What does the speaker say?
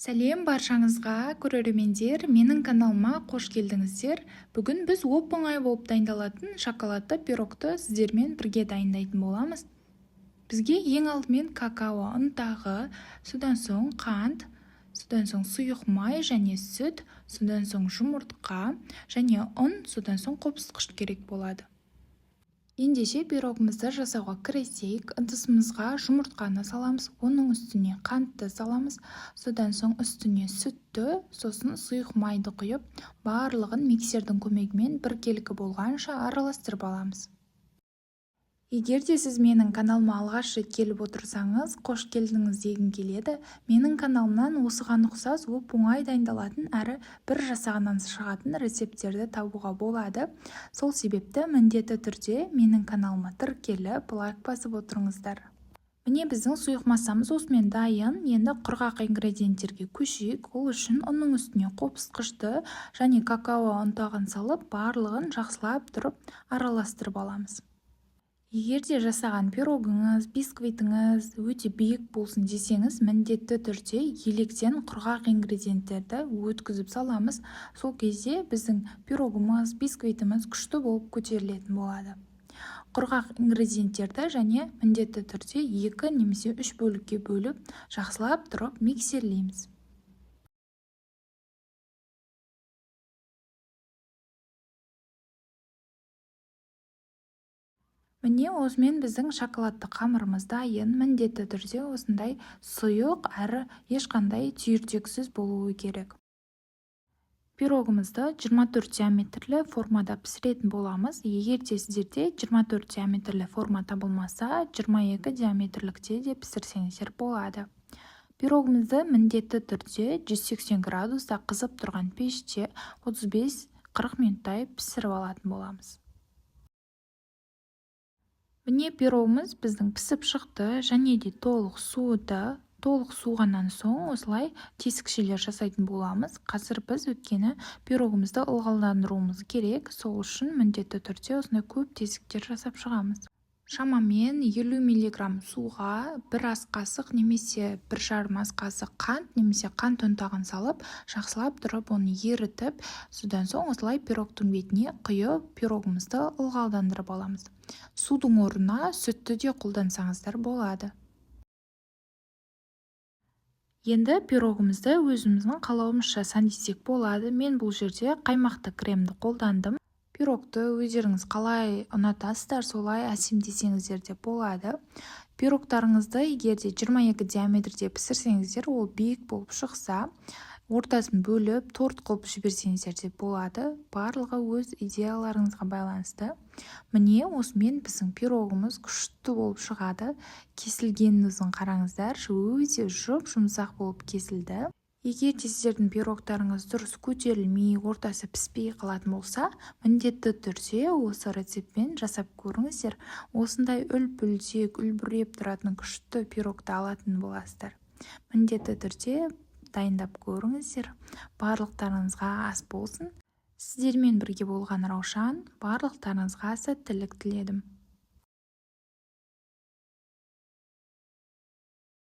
Сәлем баршаңызға, көрермендер! Менің каналыма қош келдіңіздер. Бүгін біз оп-оңай болып дайындалатын шоколадты пирогты сіздермен бірге дайындайтын боламыз. Бізге ең алдымен какао ұнтағы, содан соң қант, содан соң сұйық май және сүт, содан соң жұмыртқа және ұн, содан соң қопсытқыш керек болады. Ендеше пирогымызды жасауға кірісейік. Ыдысымызға жұмыртқаны саламыз, оның үстіне қантты саламыз, содан соң үстіне сүтті, сосын сұйық майды құйып, барлығын миксердің көмегімен біркелкі болғанша араластырып аламыз. Егер де сіз менің каналыма алғаш рет келіп отырсаңыз, қош келдіңіз дегім келеді. Менің каналымнан осыған ұқсас оп-оңай дайындалатын әрі бір жасағаннан шығатын рецепттерді табуға болады. Сол себепті міндетті түрде менің каналыма тіркеліп, лайк басып отырыңыздар. Міне, біздің сұйық массамыз осымен дайын. Енді құрғақ ингредиенттерге көшейік. Ол үшін ұнның үстіне қопсытқышты және какао ұнтағын салып, барлығын жақсылап тұрып араластырып аламыз. Егер де жасаған пирогыңыз, бисквитіңіз өте биік болсын десеңіз, міндетті түрде електен құрғақ ингредиенттерді өткізіп саламыз. Сол кезде біздің пирогымыз, бисквитіміз күшті болып көтерілетін болады. Құрғақ ингредиенттерді және міндетті түрде 2 немесе 3 бөлікке бөліп, жақсылап тұрып миксерлейміз. Міне, осымен біздің шоколадты қамырымыз дайын. Міндетті түрде осындай сұйық әрі ешқандай түйіртексіз болуы керек. Пирогымызды 24 диаметрлі формада пісіретін боламыз. Егер де сіздерде 24 диаметрлі форма табылмаса, 22 диаметрлікте де пісірсеңіздер болады. Пирогымызды міндетті түрде 180 градуста қызып тұрған пеште 35-40 минуттай пісіріп алатын боламыз. Міне, пирогымыз біздің пісіп шықты және де толық суыды. Толық суығаннан соң осылай тесікшелер жасайтын боламыз. Қазір біз өйткені пирогымызды ылғалдандыруымыз керек. Сол үшін міндетті түрде осындай көп тесіктер жасап шығамыз. Шамамен 50 миллиграмм суға 1 ас қасық немесе 1,5 ас қасық қант немесе қант ұнтағын салып, жақсылап тұрып оны ерітіп, содан соң осылай пирогтың бетіне құйып, пирогымызды ылғалдандырып аламыз. Судың орнына сүтті де қолдансаңыздар болады. Енді пирогымызды өзіміздің қалауымызша сәндесек болады. Мен бұл жерде қаймақты кремді қолдандым. Пирогты өздеріңіз қалай ұнатасыздар, солай әсемдесеңіздер де болады. Пирогтарыңызды егер де 22 диаметрде пісірсеңіздер, ол биік болып шықса, ортасын бөліп, торт қылып жіберсеңіздер де болады. Барлығы өз идеяларыңызға байланысты. Міне, осымен біздің пирогымыз күшті болып шығады. Кесілгенін өзін қараңыздаршы, өте жұп-жұмсақ болып кесілді. Егер де сіздердің пирогтарыңыз дұрыс көтерілмей, ортасы піспей қалатын болса, міндетті түрде осы рецептпен жасап көріңіздер. Осындай үлп-үлдек, үлбіреп тұратын күшті пирогты алатын боласыздар. Міндетті түрде дайындап көріңіздер. Барлықтарыңызға ас болсын. Сіздермен бірге болған Раушан, барлықтарыңызға сәттілік тіледім.